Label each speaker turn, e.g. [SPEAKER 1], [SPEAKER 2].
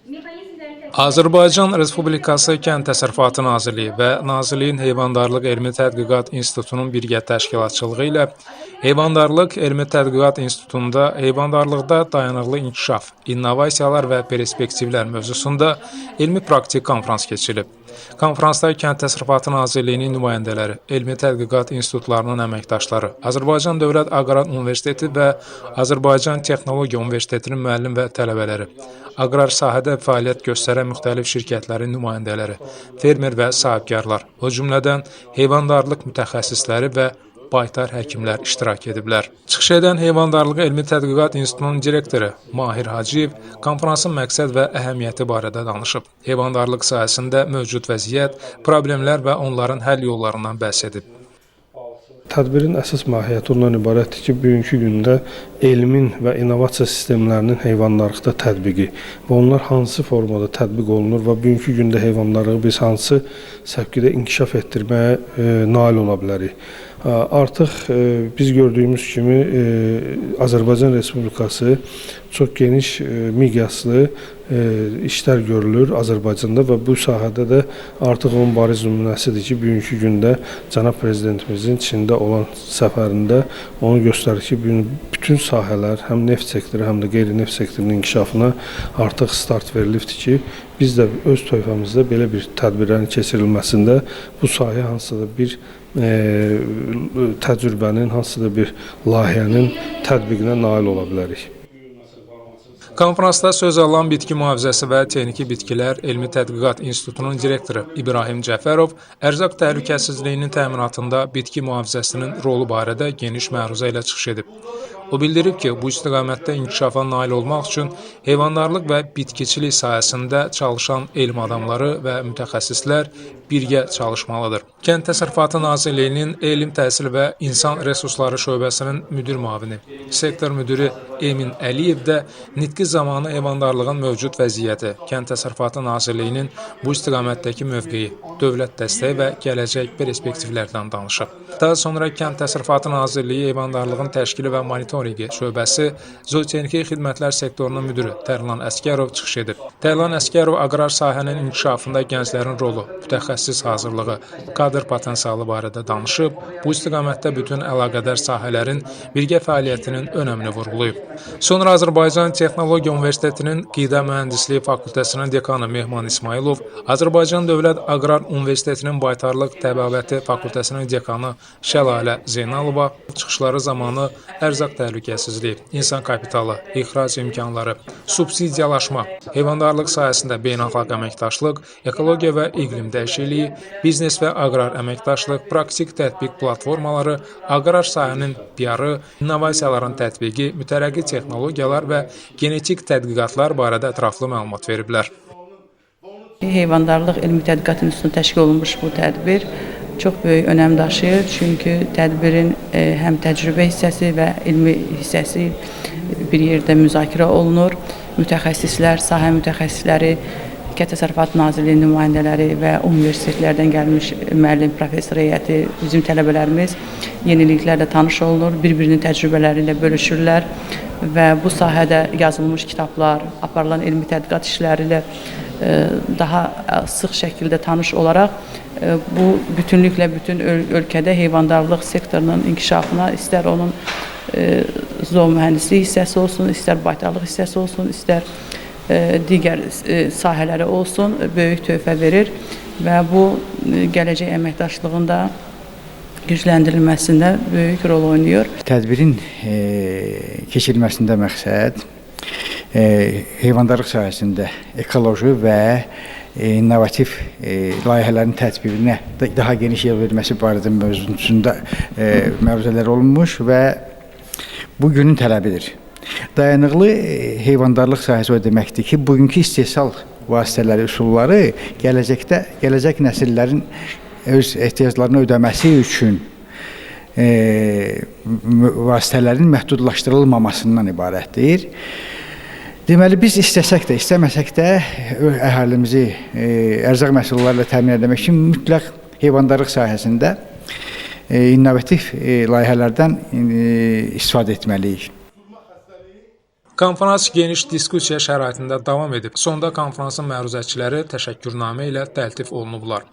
[SPEAKER 1] Azərbaycan Respublikası Kənd Təsərrüfatı Nazirliyi və Nazirliyin Heyvandarlıq Elmi Tədqiqat İnstitutunun birgə təşkilatçılığı ilə Heyvandarlıq Elmi Tədqiqat İnstitutunda heyvandarlıqda dayanıqlı inkişaf, innovasiyalar və perspektivlər mövzusunda elmi praktik konfrans keçirilib. Konfransda Kənd Təsərrüfatı Nazirliyinin nümayəndələri, elmi tədqiqat institutlarının əməkdaşları, Azərbaycan Dövlət Aqrar Universiteti və Azərbaycan Texnologiya Universitetinin müəllim və tələbələri, aqrar sahədə fəaliyyət göstərən müxtəlif şirkətlərin nümayəndələri, fermer və sahibkarlar, o cümlədən heyvandarlıq mütəxəssisləri və baytar həkimlər iştirak ediblər. Çıxış edən Heyvandarlıq Elmi Tədqiqat İnstitutunun direktoru Mahir Hacıyev konfransın məqsəd və əhəmiyyəti barədə danışıb. Heyvandarlıq sahəsində mövcud vəziyyət, problemlər və onların həll yollarından bəhs edib.
[SPEAKER 2] Tədbirin əsas mahiyyəti ondan ibarətdir ki, bugünkü gündə elmin və innovasiya sistemlərinin heyvandarlıqda tətbiqi və onlar hansı formada tətbiq olunur və bugünkü gündə heyvandarlığı biz hansı səvkidə inkişaf etdirməyə nail ola bilərik. Artıq biz gördüyümüz kimi Azərbaycan Respublikası çox geniş miqyaslı işlər görülür Azərbaycanda və bu sahədə də artıq onun bariz nümunəsidir ki, bugünkü gündə cənab prezidentimizin Çində olan səfərində onu göstərir ki, bütün sahələr, həm neft sektoru, həm də qeyri-neft sektorunun inkişafına artıq start verilibdir ki, biz də öz töhfəmizdə belə bir tədbirlərin keçirilməsində bu sahəyə hansısa da bir təcrübənin, hansısa da bir layihənin tətbiqinə nail ola bilərik.
[SPEAKER 1] Konfransda söz alan Bitki Mühafizəsi və Texniki Bitkilər Elmi Tədqiqat İnstitutunun direktoru İbrahim Cəfərov ərzaq təhlükəsizliyinin təminatında bitki mühafizəsinin rolu barədə geniş məruzə ilə çıxış edib. O bildirib ki, bu istiqamətdə inkişafa nail olmaq üçün heyvandarlıq və bitkiçilik sahəsində çalışan elm adamları və mütəxəssislər birgə çalışmalıdır. Kənd Təsərrüfatı Nazirliyinin Elm, Təhsil və İnsan Resursları şöbəsinin müdir müavini, sektor müdiri Emin Əliyev də nitqi zamanı heyvandarlığın mövcud vəziyyəti, Kənd Təsərrüfatı Nazirliyinin bu istiqamətdəki mövqeyi, dövlət dəstəyi və gələcək perspektivlərdən danışıb. Daha sonra Kənd Təsərrüfatı Nazirliyi Heyvandarlığın Təşkili və Monitorinqi şöbəsi Zootexniki Xidmətlər sektorunun müdiri Tərlan Əsgərov çıxış edib. Tərlan Əsgərov aqrar sahənin inkişafında gənclərin rolu, mütəxəssis hazırlığı, kadr potensialı barədə danışıb, bu istiqamətdə bütün əlaqədar sahələrin birgə fəaliyyətinin önəmini vurğulayıb. Sonra Azərbaycan Texnologiya Universitetinin Qida Mühəndisliyi Fakültəsinin dekanı Mehman İsmailov, Azərbaycan Dövlət Aqrar Universitetinin Baytarlıq Təbabəti Fakültəsinin dekanı Şəlalə Zeynalova çıxışları zamanı ərzaq təhlükəsizliyi, insan kapitalı, ixrac imkanları, subsidiyalaşma, heyvandarlıq sahəsində beynəlxalq əməkdaşlıq, ekologiya və iqlim dəyişikliyi, biznes və aqrar əməkdaşlıq, praktik tətbiq platformaları, aqrar sahənin PR-ı, innovasiyaların tətbiqi, mütərəqqi texnologiyalar və genetik tədqiqatlar barədə ətraflı məlumat veriblər.
[SPEAKER 3] Heyvandarlıq Elmi Tədqiqat İnstitutunda təşkil olunmuş bu tədbir çox böyük önəm daşıyır. Çünki tədbirin həm təcrübə hissəsi və elmi hissəsi bir yerdə müzakirə olunur. Mütəxəssislər, sahə mütəxəssisləri, Kənd Təsərrüfatı Nazirliyinin nümayəndələri və universitetlərdən gəlmiş müəllim, professor heyəti, bizim tələbələrimiz yeniliklərlə tanış olunur, bir-birinin təcrübələri ilə bölüşürlər və bu sahədə yazılmış kitablar, aparılan elmi tədqiqat işləri ilə daha sıx şəkildə tanış olaraq bu bütünlüklə bütün ölkədə heyvandarlıq sektorunun inkişafına, istər onun zoomühəndislik hissəsi olsun, istər baytarlıq hissəsi olsun, istər digər sahələri olsun, böyük töhfə verir və bu gələcək əməkdaşlığında gücləndirilməsində böyük rol oynayır.
[SPEAKER 4] Tədbirin keçirilməsində məqsəd heyvandarlıq sahəsində ekoloji və innovativ layihələrin tətbiqinə daha geniş yer verilməsi barədə mövzusunda məruzələr olunmuş və bu günün tələbidir. Dayanıqlı heyvandarlıq sahəsi o deməkdir ki, bugünkü istehsal vasitələri, üsulları gələcəkdə gələcək nəsillərin öz ehtiyaclarını ödəməsi üçün vasitələrin məhdudlaşdırılmamasından ibarətdir. Deməli, biz istəsək də, istəməsək də əhalimizi ərzaq məhsulları ilə təmin etmək üçün mütləq heyvandarlıq sahəsində innovativ layihələrdən istifadə etməliyik.
[SPEAKER 1] Konfrans geniş diskussiya şəraitində davam edib. Sonda konfransın məruzəçiləri təşəkkürnamə ilə təltif olunublar.